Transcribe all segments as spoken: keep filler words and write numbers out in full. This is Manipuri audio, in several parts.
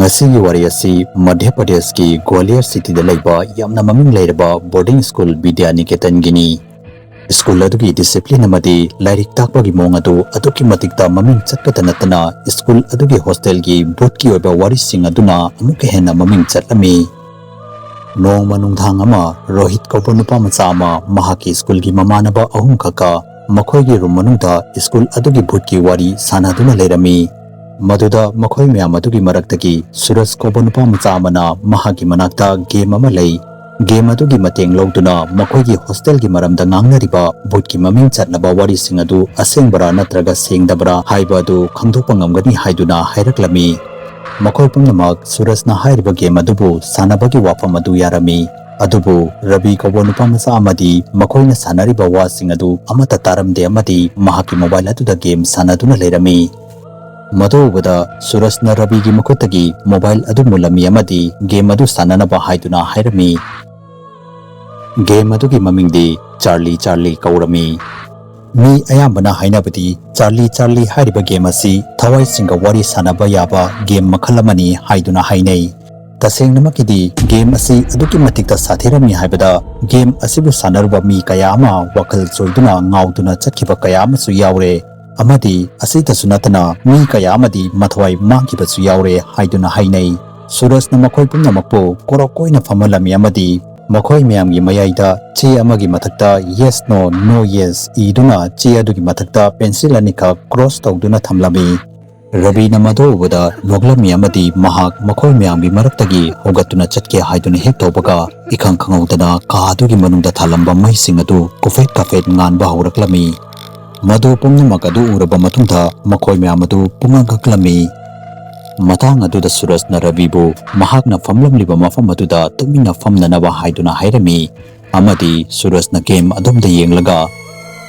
ꯃꯁꯤꯒꯤ ꯋꯥꯔꯤ ꯑꯁꯤ ꯃꯙ꯭ꯌ ꯄ꯭ꯔꯗꯦꯁꯀꯤ ꯒ꯭ꯋꯥꯂꯤꯌꯔ ꯁꯤꯇꯤꯗ ꯂꯩꯕ ꯌꯥꯝꯅ ꯃꯃꯤꯡ ꯂꯩꯔꯕ ꯕꯣꯔꯗꯤꯡ ꯁ꯭ꯀꯨꯜ ꯕꯤꯗ꯭ꯌꯥꯅꯤꯀꯦꯇꯟꯒꯤꯅꯤ꯫ ꯁ꯭ꯀꯨꯜ ꯑꯗꯨꯒꯤ ꯗꯤꯁꯤꯄ꯭ꯂꯤꯟ ꯑꯃꯗꯤ ꯂꯥꯏꯔꯤꯛ ꯇꯥꯛꯄꯒꯤ ꯃꯑꯣꯡ ꯑꯗꯨ ꯑꯗꯨꯛꯀꯤ ꯃꯇꯤꯛꯇ ꯃꯃꯤꯡ ꯆꯠꯄꯇ ꯅꯠꯇꯅ ꯁ꯭ꯀꯨꯜ ꯑꯗꯨꯒꯤ ꯍꯣꯁꯇꯦꯜꯒꯤ ꯚꯨꯠꯀꯤ ꯑꯣꯏꯕ ꯋꯥꯔꯤꯁꯤꯡ ꯑꯗꯨꯅ ꯑꯃꯨꯛꯀ ꯍꯦꯟꯅ ꯃꯃꯤꯡ ꯆꯠꯂꯝꯃꯤ꯫ ꯅꯣꯡꯃ ꯅꯨꯡꯗꯥꯡ ꯑꯃ ꯔꯣꯍꯤꯠ ꯀꯧꯕ ꯅꯨꯄꯥ ꯃꯆꯥ ꯑꯃ ꯃꯍꯥꯛꯀꯤ ꯁ꯭ꯀꯨꯜꯒꯤ ꯃꯃꯥꯟꯅꯕ ꯑꯍꯨꯝꯈꯛꯀ ꯃꯈꯣꯏꯒꯤ ꯔꯨꯝ ꯃꯅꯨꯡꯗ ꯁ꯭ꯀꯨꯜ ꯑꯗꯨꯒꯤ ꯚꯨꯠꯀꯤ ꯋꯥꯔꯤ ꯁꯥꯟꯅꯗꯨꯅ ꯂꯩꯔꯝꯃꯤ꯫ ꯃꯗꯨꯗ ꯃꯈꯣꯏ ꯃꯌꯥꯝ ꯑꯗꯨꯒꯤ ꯃꯔꯛꯇꯒꯤ ꯁꯨꯔꯖ ꯀꯧꯕ ꯅꯨꯄꯥ ꯃꯆꯥ ꯑꯃꯅ ꯃꯍꯥꯛꯀꯤ ꯃꯅꯥꯛꯇ ꯒꯦꯝ ꯑꯃ ꯂꯩ, ꯒꯦꯝ ꯑꯗꯨꯒꯤ ꯃꯇꯦꯡ ꯂꯧꯗꯨꯅ ꯃꯈꯣꯏꯒꯤ ꯍꯣꯁꯇꯦꯜꯒꯤ ꯃꯔꯝꯗ ꯉꯥꯡꯅꯔꯤꯕ ꯚꯨꯠꯀꯤ ꯃꯃꯤꯡ ꯆꯠꯂꯕ ꯋꯥꯔꯤꯁꯤꯡ ꯑꯗꯨ ꯑꯁꯦꯡꯕꯔꯥ ꯅꯠꯇ꯭ꯔꯒ ꯁꯦꯡꯗꯕꯔꯥ ꯍꯥꯏꯕ ꯑꯗꯨ ꯈꯪꯗꯣꯛꯄ ꯉꯝꯒꯅꯤ ꯍꯥꯏꯗꯨꯅ ꯍꯥꯏꯔꯛꯂꯝꯃꯤ꯫ ꯃꯈꯣꯏ ꯄꯨꯝꯅꯃꯛ ꯁꯨꯔꯖꯅ ꯍꯥꯏꯔꯤꯕ ꯒꯦꯝ ꯑꯗꯨꯕꯨ ꯁꯥꯟꯅꯕꯒꯤ ꯋꯥꯐꯝ ꯑꯗꯨ ꯌꯥꯔꯝꯃꯤ꯫ ꯑꯗꯨꯕꯨ ꯔꯕꯤ ꯀꯧꯕ ꯅꯨꯄꯥ ꯃꯆꯥ ꯑꯃꯗꯤ ꯃꯈꯣꯏꯅ ꯁꯥꯟꯅꯔꯤꯕ ꯋꯥꯁꯤꯡ ꯑꯗꯨ ꯑꯃꯠꯇ ꯇꯥꯔꯝꯗꯦ ꯑꯃꯗꯤ ꯃꯍꯥꯛꯀꯤ ꯃꯣꯕꯥꯏꯜ ꯑꯗꯨꯗ ꯒꯦꯝ ꯁꯥꯟꯅꯗꯨꯅ ꯂꯩꯔꯝꯃꯤ꯫ ꯃꯗꯨ ꯎꯕꯗ ꯁꯨꯔꯖꯅ ꯔꯕꯤꯒꯤ ꯃꯈꯨꯠꯇꯒꯤ ꯃꯣꯕꯥꯏꯜ ꯑꯗꯨ ꯃꯨꯜꯂꯝꯃꯤ ꯑꯃꯗꯤ ꯒꯦꯝ ꯑꯗꯨ ꯁꯥꯟꯅꯅꯕ ꯍꯥꯏꯗꯨꯅ ꯍꯥꯏꯔꯝꯃꯤ꯫ ꯒꯦꯝ ꯑꯗꯨꯒꯤ ꯃꯃꯤꯡꯗꯤ ꯆꯥꯔꯂꯤ ꯆꯥꯔꯂꯤ ꯀꯧꯔꯝꯃꯤ꯫ ꯃꯤ ꯑꯌꯥꯝꯕꯅ ꯍꯥꯏꯅꯕꯗꯤ ꯆꯥꯔꯂꯤ ꯆꯥꯔꯂꯤ ꯍꯥꯏꯔꯤꯕ ꯒꯦꯝ ꯑꯁꯤ ꯊꯋꯥꯏꯁꯤꯡꯒ ꯋꯥꯔꯤ ꯁꯥꯟꯅꯕ ꯌꯥꯕ ꯒꯦꯝ ꯃꯈꯜ ꯑꯃꯅꯤ ꯍꯥꯏꯗꯨꯅ ꯍꯥꯏꯅꯩ꯫ ꯇꯁꯦꯡꯅꯃꯛꯀꯤꯗꯤ ꯒꯦꯝ ꯑꯁꯤ ꯑꯗꯨꯛꯀꯤ ꯃꯇꯤꯛꯇ ꯁꯥꯊꯤꯔꯝꯃꯤ ꯍꯥꯏꯕꯗ ꯒꯦꯝ ꯑꯁꯤꯕꯨ ꯁꯥꯟꯅꯔꯨꯕ ꯃꯤ ꯀꯌꯥ ꯑꯃ ꯋꯥꯈꯜ ꯆꯣꯏꯗꯨꯅ ꯉꯥꯎꯗꯨꯅ ꯆꯠꯈꯤꯕ ꯀꯌꯥ ꯑꯃꯁꯨ ꯌꯥꯎꯔꯦ꯫ ꯑꯃꯗꯤ ꯑꯁꯤꯇꯁꯨ ꯅꯠꯇꯅ ꯃꯤ ꯀꯌꯥ ꯑꯃꯗꯤ ꯃꯊꯋꯥꯏ ꯃꯥꯡꯈꯤꯕꯁꯨ ꯌꯥꯎꯔꯦ ꯍꯥꯏꯗꯨꯅ ꯍꯥꯏꯅꯩ꯫ ꯁꯨꯔꯖꯅ ꯃꯈꯣꯏ ꯄꯨꯝꯅꯃꯛꯄꯨ ꯀꯣꯔꯣꯛ ꯑꯣꯏꯅ ꯐꯝꯍꯜꯂꯝꯃꯤ ꯑꯃꯗꯤ ꯃꯈꯣꯏ ꯃꯌꯥꯝꯒꯤ ꯃꯌꯥꯏꯗ ꯆꯦ ꯑꯃꯒꯤ ꯃꯊꯛꯇ yes, no, no, yes ꯏꯗꯨꯅ ꯆꯦ ꯑꯗꯨꯒꯤ ꯃꯊꯛꯇ ꯄꯦꯟꯁꯤꯜ ꯑꯅꯤꯈꯛ ꯀ꯭ꯔꯣꯁ ꯇꯧꯗꯨꯅ ꯊꯝꯂꯝꯃꯤ꯫ ꯔꯕꯤꯅ ꯃꯗꯨ ꯎꯕꯗ ꯅꯣꯛꯂꯝꯃꯤ ꯑꯃꯗꯤ ꯃꯍꯥꯛ ꯃꯈꯣꯏ ꯃꯌꯥꯝꯒꯤ ꯃꯔꯛꯇꯒꯤ ꯍꯧꯒꯠꯇꯨꯅ ꯆꯠꯀꯦ ꯍꯥꯏꯗꯨꯅ ꯍꯦꯛ ꯇꯧꯕꯒ, ꯏꯈꯪ ꯈꯪꯍꯧꯗꯅ ꯀꯥ ꯑꯗꯨꯒꯤ ꯃꯅꯨꯡꯗ ꯊꯥꯜꯂꯝꯕ ꯃꯩꯁꯤꯡ ꯑꯗꯨ ꯀꯨꯐꯦꯠ ꯀꯥꯐꯦꯠ ꯉꯥꯟꯕ ꯍꯧꯔꯛꯂꯝꯃꯤ꯫ ꯃꯗꯨ ꯄꯨꯝꯅꯃꯛ ꯑꯗꯨ ꯎꯔꯕ ꯃꯇꯨꯡꯗ ꯃꯈꯣꯏ ꯃꯌꯥꯝ ꯑꯗꯨ ꯄꯨꯡꯉꯛ ꯉꯛꯂꯝꯃꯤ꯫ ꯃꯇꯥꯡ ꯑꯗꯨꯗ ꯁꯨꯔꯖꯅ ꯔꯕꯤꯕꯨ ꯃꯍꯥꯛꯅ ꯐꯝꯂꯝꯂꯤꯕ ꯃꯐꯝ ꯑꯗꯨꯗ ꯇꯨꯃꯤꯟꯅ ꯐꯝꯅꯅꯕ ꯍꯥꯏꯗꯨꯅ ꯍꯥꯏꯔꯝꯃꯤ꯫ ꯑꯃꯗꯤ ꯁꯨꯔꯖꯅ ꯒꯦꯝ ꯑꯗꯣꯝꯗ ꯌꯦꯡꯂꯒ,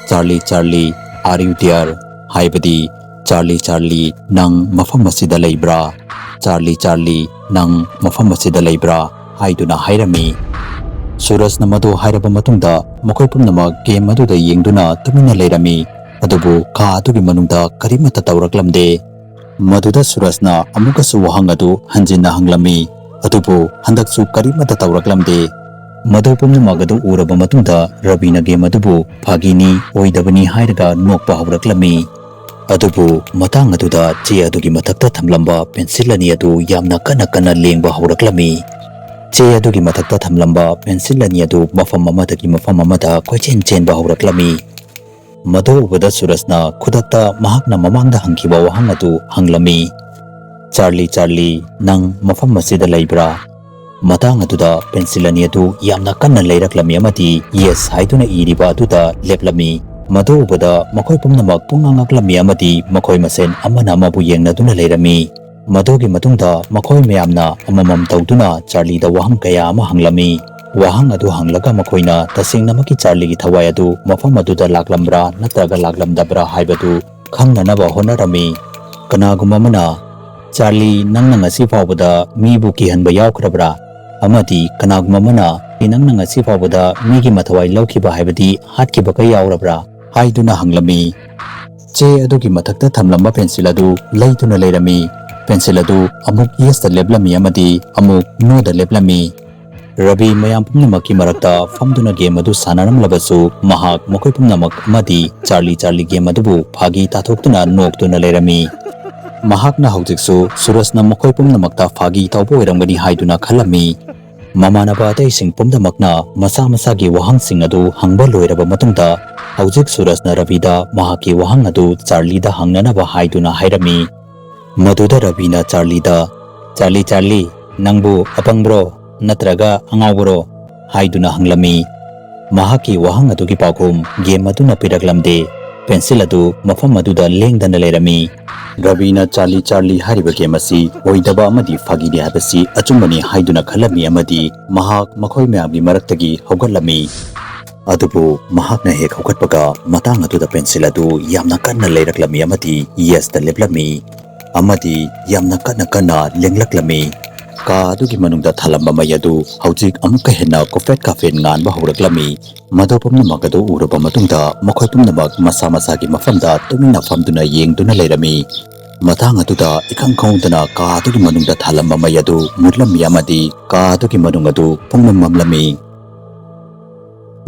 "Charlie, Charlie, are you there?" ꯍꯥꯏꯕꯗꯤ, "ꯆꯥꯔꯂꯤ, ꯆꯥꯔꯂꯤ, ꯅꯪ ꯃꯐꯝ ꯑꯁꯤꯗ ꯂꯩꯕ꯭ꯔꯥ? ꯆꯥꯔꯂꯤ, ꯆꯥꯔꯂꯤ, ꯅꯪ ꯃꯐꯝ ꯑꯁꯤꯗ ꯂꯩꯕ꯭ꯔꯥ?" ꯍꯥꯏꯗꯨꯅ ꯍꯥꯏꯔꯝꯃꯤ꯫ ꯁꯨꯔꯖꯅ ꯃꯗꯨ ꯍꯥꯏꯔꯕ ꯃꯇꯨꯡꯗ ꯃꯈꯣꯏ ꯄꯨꯝꯅꯃꯛ ꯒꯦꯝ ꯑꯗꯨꯗ ꯌꯦꯡꯗꯨꯅ ꯇꯨꯃꯤꯟꯅ ꯂꯩꯔꯝꯃꯤ꯫ ꯑꯗꯨꯕꯨ ꯀꯥ ꯑꯗꯨꯒꯤ ꯃꯅꯨꯡꯗ ꯀꯔꯤꯃꯠꯇ ꯇꯧꯔꯛꯂꯝꯗꯦ꯫ ꯃꯗꯨꯗ ꯁꯨꯔꯖꯅ ꯑꯃꯨꯛꯀꯁꯨ ꯋꯥꯍꯪ ꯑꯗꯨ ꯍꯟꯖꯤꯟꯅ ꯍꯪꯂꯝꯃꯤ꯫ ꯑꯗꯨꯕꯨ ꯍꯟꯗꯛꯁꯨ ꯀꯔꯤꯃꯠꯇ ꯇꯧꯔꯛꯂꯝꯗꯦ꯫ ꯃꯗꯨ ꯄꯨꯝꯅꯃꯛ ꯑꯗꯨ ꯎꯔꯕ ꯃꯇꯨꯡꯗ ꯔꯕꯤꯅ ꯒꯦꯝ ꯑꯗꯨꯕꯨ ꯐꯥꯒꯤꯅꯤ, ꯑꯣꯏꯗꯕꯅꯤ ꯍꯥꯏꯔꯒ ꯅꯣꯛꯄ ꯍꯧꯔꯛꯂꯝꯃꯤ꯫ ꯑꯗꯨꯕꯨ ꯃꯇꯥꯡ ꯑꯗꯨꯗ ꯆꯦ ꯑꯗꯨꯒꯤ ꯃꯊꯛꯇ ꯊꯝꯂꯝꯕ ꯄꯦꯟꯁꯤꯜ ꯑꯅꯤ ꯑꯗꯨ ꯌꯥꯝꯅ ꯀꯟꯅ ꯀꯟꯅ ꯂꯦꯡꯕ ꯍꯧꯔꯛꯂꯝꯃꯤ꯫ ꯆꯦ ꯑꯗꯨꯒꯤ ꯃꯊꯛꯇ ꯊꯝꯂꯝꯕ ꯄꯦꯟꯁꯤꯜ ꯑꯅꯤ ꯑꯗꯨ ꯃꯐꯝ ꯑꯃꯗꯒꯤ ꯃꯐꯝ ꯑꯃꯗ ꯀꯣꯏꯆꯦꯟ ꯆꯦꯟꯕ ꯍꯧꯔꯛꯂꯝꯃꯤ꯫ ꯃꯗꯨ ꯎꯕꯗ ꯁꯨꯔꯖꯅ ꯈꯨꯗꯛꯇ ꯃꯍꯥꯛꯅ ꯃꯃꯥꯡꯗ ꯍꯪꯈꯤꯕ ꯋꯥꯍꯪ ꯑꯗꯨ ꯍꯪꯂꯝꯃꯤ꯫ "ꯆꯥꯔꯂꯤ, ꯆꯥꯔꯂꯤ, ꯅꯪ ꯃꯐꯝ ꯑꯁꯤꯗ ꯂꯩꯕ꯭ꯔꯥ?" ꯃꯇꯥꯡ ꯑꯗꯨꯗ ꯄꯦꯟꯁꯤꯜ ꯑꯅꯤ ꯑꯗꯨ ꯌꯥꯝꯅ ꯀꯟꯅ ꯂꯩꯔꯛꯂꯝꯃꯤ ꯑꯃꯗꯤ "Yes" ꯍꯥꯏꯗꯨꯅ ꯏꯔꯤꯕ ꯑꯗꯨꯗ ꯂꯦꯞꯂꯝꯃꯤ꯫ ꯃꯗꯨ ꯎꯕꯗ ꯃꯈꯣꯏ ꯄꯨꯝꯅꯃꯛ ꯄꯨꯡꯉꯥꯡ ꯉꯥꯡꯂꯝꯃꯤ ꯑꯃꯗꯤ ꯃꯈꯣꯏ ꯃꯁꯦꯟ ꯑꯃꯅ ꯑꯃꯕꯨ ꯌꯦꯡꯅꯗꯨꯅ ꯂꯩꯔꯝꯃꯤ꯫ ꯃꯗꯨꯒꯤ ꯃꯇꯨꯡꯗ ꯃꯈꯣꯏ ꯃꯌꯥꯝꯅ ꯑꯃꯃꯝ ꯇꯧꯗꯨꯅ ꯆꯥꯔꯂꯤꯗ ꯋꯥꯍꯪ ꯀꯌꯥ ꯑꯃ ꯍꯪꯂꯝꯃꯤ꯫ ꯋꯥꯍꯪ ꯑꯗꯨ ꯍꯪꯂꯒ ꯃꯈꯣꯏꯅ ꯇꯁꯦꯡꯅꯃꯛꯀꯤ ꯆꯥꯔꯂꯤꯒꯤ ꯊꯋꯥꯏ ꯑꯗꯨ ꯃꯐꯝ ꯑꯗꯨꯗ ꯂꯥꯛꯂꯝꯕ꯭ꯔꯥ ꯅꯠꯇ꯭ꯔꯒ ꯂꯥꯛꯂꯝꯗꯕ꯭ꯔꯥ ꯍꯥꯏꯕꯗꯨ ꯈꯪꯅꯅꯕ ꯍꯣꯠꯅꯔꯝꯃꯤ꯫ ꯀꯅꯥꯒꯨꯝꯕ ꯑꯃꯅ, "ꯆꯥꯔꯂꯤ, ꯅꯪꯅ ꯉꯁꯤ ꯐꯥꯎꯕꯗ ꯃꯤꯕꯨ ꯀꯤꯍꯟꯕ ꯌꯥꯎꯈ꯭ꯔꯕ꯭ꯔꯥ?" ꯑꯃꯗꯤ ꯀꯅꯥꯒꯨꯝꯕ ꯑꯃꯅ, "ꯅꯪꯅ ꯉꯁꯤ ꯐꯥꯎꯕꯗ ꯃꯤꯒꯤ ꯃꯊꯋꯥꯏ ꯂꯧꯈꯤꯕ, ꯍꯥꯏꯕꯗꯤ ꯍꯥꯠꯈꯤꯕꯒ ꯌꯥꯎꯔꯕ꯭ꯔꯥ?" ꯍꯥꯏꯗꯨꯅ ꯍꯪꯂꯝꯃꯤ꯫ ꯆꯦ ꯑꯗꯨꯒꯤ ꯃꯊꯛꯇ ꯊꯝꯂꯝꯕ ꯄꯦꯟꯁꯤꯜ ꯑꯗꯨ ꯂꯩꯗꯨꯅ ꯂꯩꯔꯝꯃꯤ꯫ ꯄꯦꯟꯁꯤꯜ ꯑꯗꯨ ꯑꯃꯨꯛ "Yes"ꯇ ꯂꯦꯞꯂꯝꯃꯤ ꯑꯃꯗꯤ ꯑꯃꯨꯛ "No"ꯗ ꯂꯦꯞꯂꯝꯃꯤ꯫ ꯔꯕꯤ ꯃꯌꯥꯝ ꯄꯨꯝꯅꯃꯛꯀꯤ ꯃꯔꯛꯇ ꯐꯝꯗꯨꯅ ꯒꯦꯝ ꯑꯗꯨ ꯁꯥꯟꯅꯔꯝꯂꯕꯁꯨ, ꯃꯍꯥꯛ ꯃꯈꯣꯏ ꯄꯨꯝꯅꯃꯛ ꯑꯃꯗꯤ ꯆꯥꯔꯂꯤ, ꯆꯥꯔꯂꯤ ꯒꯦꯝ ꯑꯗꯨꯕꯨ ꯐꯥꯒꯤ ꯇꯥꯊꯣꯛꯇꯨꯅ ꯅꯣꯛꯇꯨꯅ ꯂꯩꯔꯝꯃꯤ꯫ ꯃꯍꯥꯛꯅ ꯍꯧꯖꯤꯛꯁꯨ ꯁꯨꯔꯖꯅ ꯃꯈꯣꯏ ꯄꯨꯝꯅꯃꯛꯇ ꯐꯥꯒꯤ ꯇꯧꯕ ꯑꯣꯏꯔꯝꯒꯅꯤ ꯍꯥꯏꯗꯨꯅ ꯈꯜꯂꯝꯃꯤ꯫ ꯃꯃꯥꯟꯅꯕ ꯑꯇꯩꯁꯤꯡ ꯄꯨꯝꯅꯃꯛꯅ ꯃꯁꯥ ꯃꯁꯥꯒꯤ ꯋꯥꯍꯪꯁꯤꯡ ꯑꯗꯨ ꯍꯪꯕ ꯂꯣꯏꯔꯕ ꯃꯇꯨꯡꯗ, ꯍꯧꯖꯤꯛ ꯁꯨꯔꯖꯅ ꯔꯕꯤꯗ ꯃꯍꯥꯛꯀꯤ ꯋꯥꯍꯪ ꯑꯗꯨ ꯆꯥꯔꯂꯤꯗ ꯍꯪꯅꯅꯕ ꯍꯥꯏꯗꯨꯅ ꯍꯥꯏꯔꯝꯃꯤ꯫ ꯃꯗꯨꯗ ꯔꯕꯤꯅ ꯆꯥꯔꯂꯤꯗ, "ꯆꯥꯔꯂꯤ, ꯆꯥꯔꯂꯤ, ꯅꯪꯕꯨ ꯑꯄꯪꯕ꯭ꯔꯣ ꯅꯠꯇ꯭ꯔꯒ ꯑꯉꯥꯎꯕꯔꯣ?" ꯍꯥꯏꯗꯨꯅ ꯍꯪꯂꯝꯃꯤ꯫ ꯃꯍꯥꯛꯀꯤ ꯋꯥꯍꯪ ꯑꯗꯨꯒꯤ ꯄꯥꯎꯈꯨꯝ ꯒꯦꯝ ꯑꯗꯨꯅ ꯄꯤꯔꯛꯂꯝꯗꯦ꯫ ꯄꯦꯟꯁꯤꯜ ꯑꯗꯨ ꯃꯐꯝ ꯑꯗꯨꯗ ꯂꯦꯡꯗꯅ ꯂꯩꯔꯝꯃꯤ꯫ ꯔꯕꯤꯅ "ꯆꯥꯔꯂꯤ, ꯆꯥꯔꯂꯤ" ꯍꯥꯏꯔꯤꯕ ꯒꯦꯝ ꯑꯁꯤ ꯑꯣꯏꯗꯕ ꯑꯃꯗꯤ ꯐꯥꯒꯤꯅꯤ ꯍꯥꯏꯕꯁꯤ ꯑꯆꯨꯝꯕꯅꯤ ꯍꯥꯏꯗꯨꯅ ꯈꯜꯂꯝꯃꯤ ꯑꯃꯗꯤ ꯃꯍꯥꯛ ꯃꯈꯣꯏ ꯃꯌꯥꯝꯒꯤ ꯃꯔꯛꯇꯒꯤ ꯍꯧꯒꯠꯂꯝꯃꯤ꯫ ꯑꯗꯨꯕꯨ ꯃꯍꯥꯛꯅ ꯍꯦꯛ ꯍꯧꯒꯠꯄꯒ ꯃꯇꯥꯡ ꯑꯗꯨꯗ ꯄꯦꯟꯁꯤꯜ ꯑꯗꯨ ꯌꯥꯝꯅ ꯀꯟꯅ ꯂꯩꯔꯛꯂꯝꯃꯤ ꯑꯃꯗꯤ "Yes"ꯇ ꯂꯦꯞꯂꯝꯃꯤ ꯑꯃꯗꯤ ꯌꯥꯝꯅ ꯀꯟꯅ ꯀꯟꯅ ꯂꯦꯡꯂꯛꯂꯝꯃꯤ꯫ ꯀꯥ ꯑꯗꯨꯒꯤ ꯃꯅꯨꯡꯗ ꯊꯥꯜꯂꯝꯕ ꯃꯩ ꯑꯗꯨ ꯍꯧꯖꯤꯛ ꯑꯃꯨꯛꯀ ꯍꯦꯟꯅ ꯀꯣꯐꯦꯠ ꯀꯥꯐꯦꯠ ꯉꯥꯟꯕ ꯍꯧꯔꯛꯂꯝꯃꯤ꯫ ꯃꯗꯨ ꯄꯨꯝꯅꯃꯛ ꯑꯗꯨ ꯎꯔꯕ ꯃꯇꯨꯡꯗ ꯃꯈꯣꯏ ꯄꯨꯝꯅꯃꯛ ꯃꯁꯥ ꯃꯁꯥꯒꯤ ꯃꯐꯝꯗ ꯇꯨꯃꯤꯟꯅ ꯐꯝꯗꯨꯅ ꯌꯦꯡꯗꯨꯅ ꯂꯩꯔꯝꯃꯤ꯫ ꯃꯇꯥꯡ ꯑꯗꯨꯗ ꯏꯈꯪ ꯈꯪꯍꯧꯗꯅ ꯀꯥ ꯑꯗꯨꯒꯤ ꯃꯅꯨꯡꯗ ꯊꯥꯜꯂꯝꯕ ꯃꯩ ꯑꯗꯨ ꯃꯨꯠꯂꯝꯃꯤ ꯑꯃꯗꯤ ꯀꯥ ꯑꯗꯨꯒꯤ ꯃꯅꯨꯡ ꯑꯗꯨ ꯄꯨꯡꯃꯝ ꯃꯝꯂꯝꯃꯤ꯫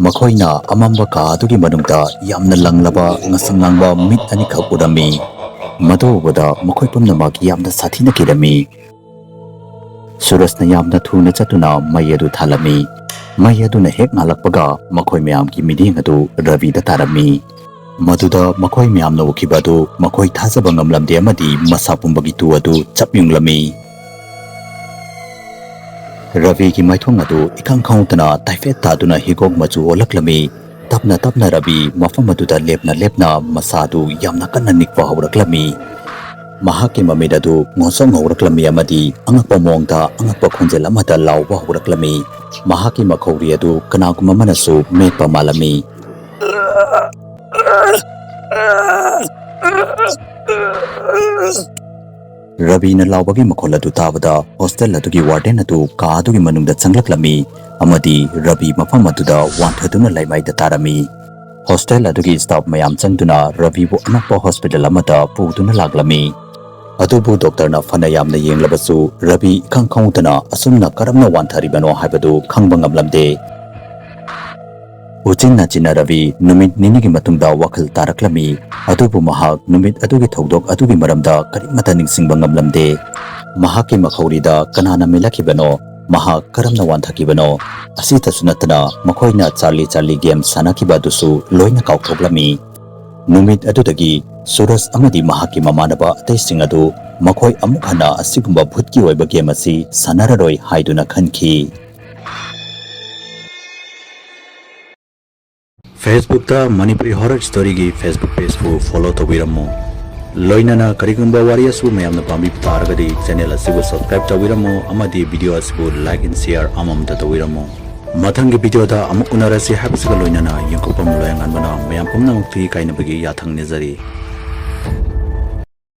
ꯃꯈꯣꯏꯅ ꯑꯃꯝꯕ ꯀꯥ ꯑꯗꯨꯒꯤ ꯃꯅꯨꯡꯗ ꯌꯥꯝꯅ ꯂꯪꯂꯕ ꯉꯁꯪ ꯉꯥꯡꯕ ꯃꯤꯠ ꯑꯅꯤꯈꯛ ꯎꯔꯝꯃꯤ꯫ ꯃꯗꯨ ꯎꯕꯗ ꯃꯈꯣꯏ ꯄꯨꯝꯅꯃꯛ ꯌꯥꯝꯅ ꯁꯥꯊꯤꯅ ꯀꯤꯔꯝꯃꯤ꯫ ꯁꯨꯔꯖꯅ ꯌꯥꯝꯅ ꯊꯨꯅ ꯆꯠꯇꯨꯅ ꯃꯩ ꯑꯗꯨ ꯊꯥꯜꯂꯝꯃꯤ꯫ ꯃꯩ ꯑꯗꯨꯅ ꯍꯦꯛ ꯉꯥꯜꯂꯛꯄꯒ ꯃꯈꯣꯏ ꯃꯌꯥꯝꯒꯤ ꯃꯤꯠꯌꯦꯡ ꯑꯗꯨ ꯔꯕꯤꯗ ꯇꯥꯔꯝꯃꯤ꯫ ꯃꯗꯨꯗ ꯃꯈꯣꯏ ꯃꯌꯥꯝꯅ ꯎꯈꯤꯕ ꯑꯗꯨ ꯃꯈꯣꯏ ꯊꯥꯖꯕ ꯉꯝꯂꯝꯗꯦ ꯑꯃꯗꯤ ꯃꯁꯥ ꯄꯨꯝꯕꯒꯤ ꯇꯨ ꯑꯗꯨ ꯆꯞ ꯌꯨꯡꯂꯝꯃꯤ꯫ ꯔꯕꯤꯒꯤ ꯃꯥꯏꯊꯣꯡ ꯑꯗꯨ ꯏꯈꯪ ꯈꯪꯍꯧꯗꯅ ꯇꯥꯏꯐꯦꯠ ꯇꯥꯗꯨꯅ ꯍꯤꯒꯣꯛ ꯃꯆꯨ ꯑꯣꯜꯂꯛꯂꯝꯃꯤ꯫ ꯇꯞꯅ ꯇꯞꯅ ꯔꯕꯤ ꯃꯐꯝ ꯑꯗꯨꯗ ꯂꯦꯞꯅ ꯂꯦꯞꯅ ꯃꯁꯥ ꯑꯗꯨ ꯌꯥꯝꯅ ꯀꯟꯅ ꯅꯤꯛꯄ ꯍꯧꯔꯛꯂꯝꯃꯤ꯫ ꯃꯍꯥꯛꯀꯤ ꯃꯃꯤꯠ ꯑꯗꯨ ꯉꯧꯁꯣꯛ ꯉꯧꯔꯛꯂꯝꯃꯤ ꯑꯃꯗꯤ ꯑꯉꯛꯄ ꯃꯑꯣꯡꯗ ꯑꯉꯛꯄ ꯈꯣꯟꯖꯦꯜ ꯑꯃꯗ ꯂꯥꯎꯕ ꯍꯧꯔꯛꯂꯝꯃꯤ꯫ ꯃꯍꯥꯛꯀꯤ ꯃꯈꯧꯔꯤ ꯑꯗꯨ ꯀꯅꯥꯒꯨꯝꯕ ꯑꯃꯅꯁꯨ ꯃꯦꯠꯄ ꯃꯥꯜꯂꯝꯃꯤ꯫ ꯔꯕꯤꯅ ꯂꯥꯎꯕꯒꯤ ꯃꯈꯣꯜ ꯑꯗꯨ ꯇꯥꯕꯗ ꯍꯣꯁꯇꯦꯜ ꯑꯗꯨꯒꯤ ꯋꯥꯔꯗꯦꯟ ꯑꯗꯨ ꯀꯥ ꯑꯗꯨꯒꯤ ꯃꯅꯨꯡꯗ ꯆꯪꯂꯛꯂꯝꯃꯤ ꯑꯃꯗꯤ ꯔꯕꯤ ꯃꯐꯝ ꯑꯗꯨꯗ ꯋꯥꯟꯊꯗꯨꯅ ꯂꯩꯃꯥꯏꯗ ꯇꯥꯔꯝꯃꯤ꯫ ꯍꯣꯁꯇꯦꯜ ꯑꯗꯨꯒꯤ ꯁ꯭ꯇꯥꯐ ꯃꯌꯥꯝ ꯆꯪꯗꯨꯅ ꯔꯕꯤꯕꯨ ꯑꯅꯛꯄ ꯍꯣꯁꯄꯤꯇꯥꯜ ꯑꯃꯗ ꯄꯨꯗꯨꯅ ꯂꯥꯛꯂꯝꯃꯤ꯫ ꯑꯗꯨꯕꯨ ꯗꯣꯛꯇꯔꯅ ꯐꯅ ꯌꯥꯝꯅ ꯌꯦꯡꯂꯕꯁꯨ ꯔꯕꯤ ꯏꯈꯪ ꯈꯪꯍꯧꯗꯅ ꯑꯁꯨꯝꯅ ꯀꯔꯝꯅ ꯋꯥꯟꯊꯔꯤꯕꯅꯣ ꯍꯥꯏꯕꯗꯨ ꯈꯪꯕ ꯉꯝꯂꯝꯗꯦ꯫ ꯎꯆꯤꯟ ꯅꯥꯆꯤꯟꯅ ꯔꯕꯤ ꯅꯨꯃꯤꯠ ꯅꯤꯅꯤꯒꯤ ꯃꯇꯨꯡꯗ ꯋꯥꯈꯜ ꯇꯥꯔꯛꯂꯝꯃꯤ꯫ ꯑꯗꯨꯕꯨ ꯃꯍꯥꯛ ꯅꯨꯃꯤꯠ ꯑꯗꯨꯒꯤ ꯊꯧꯗꯣꯛ ꯑꯗꯨꯒꯤ ꯃꯔꯝꯗ ꯀꯔꯤꯃꯠꯇ ꯅꯤꯡꯁꯤꯡꯕ ꯉꯝꯂꯝꯗꯦ꯫ ꯃꯍꯥꯛꯀꯤ ꯃꯈꯧꯔꯤꯗ ꯀꯅꯥꯅ ꯃꯦꯜꯂꯛꯈꯤꯕꯅꯣ? ꯃꯍꯥꯛ ꯀꯔꯝꯅ ꯋꯥꯟꯊꯈꯤꯕꯅꯣ? ꯑꯁꯤꯇꯁꯨ ꯅꯠꯇꯅ ꯃꯈꯣꯏꯅ ꯆꯥꯔꯂꯤ ꯆꯥꯔꯂꯤ ꯒꯦꯝ ꯁꯥꯟꯅꯈꯤꯕ ꯑꯗꯨꯁꯨ ꯂꯣꯏꯅ ꯀꯥꯎꯊꯣꯛꯂꯝꯃꯤ꯫ ꯅꯨꯃꯤꯠ ꯑꯗꯨꯗꯒꯤ ꯁꯨꯔꯖ ꯑꯃꯗꯤ ꯃꯍꯥꯛꯀꯤ ꯃꯃꯥꯟꯅꯕ ꯑꯇꯩꯁꯤꯡ ꯑꯗꯨ ꯃꯈꯣꯏ ꯑꯃꯨꯛ ꯍꯟꯅ ꯑꯁꯤꯒꯨꯝꯕ ꯚꯨꯠꯀꯤ ꯑꯣꯏꯕ ꯒꯦꯝ ꯑꯁꯤ ꯁꯥꯟꯅꯔꯔꯣꯏ ꯍꯥꯏꯗꯨꯅ ꯈꯟꯈꯤ꯫ Facebookꯇ ꯃꯅꯤꯄꯨꯔꯤ ꯍꯣꯔꯔ ꯁ꯭ꯇꯣꯔꯤꯒꯤ Facebook pageꯄꯨ follow ꯇꯧꯕꯤꯔꯝꯃꯨ꯫ ꯂꯣꯏꯅꯅ ꯀꯔꯤꯒꯨꯝꯕ ꯋꯥꯔꯤ ꯑꯁꯤꯕꯨ ꯃꯌꯥꯝꯅ ꯄꯥꯝꯕꯤꯕ ꯇꯥꯔꯒꯗꯤ channel ꯑꯁꯤꯕꯨ subscribe ꯇꯧꯕꯤꯔꯝꯃꯨ ꯑꯃꯗꯤ video ꯑꯁꯤꯕꯨ like and share ꯑꯃꯃꯝꯇ ꯇꯧꯕꯤꯔꯝꯃꯨ꯫ ꯃꯊꯪꯒꯤ videoꯗ ꯑꯃꯨꯛ ꯎꯅꯔꯁꯤ ꯍꯥꯏꯕꯁꯤꯒ ꯂꯣꯏꯅꯅ ꯌꯦꯡꯊꯣꯛꯄꯝ ꯂꯣꯌꯥꯉꯥꯟꯕꯅ ꯃꯌꯥꯝ ꯄꯨꯝꯅꯃꯛꯇ ꯏꯀꯥꯏꯅꯕꯒꯤ ꯌꯥꯊꯪ ꯅꯤꯖꯔꯤ꯫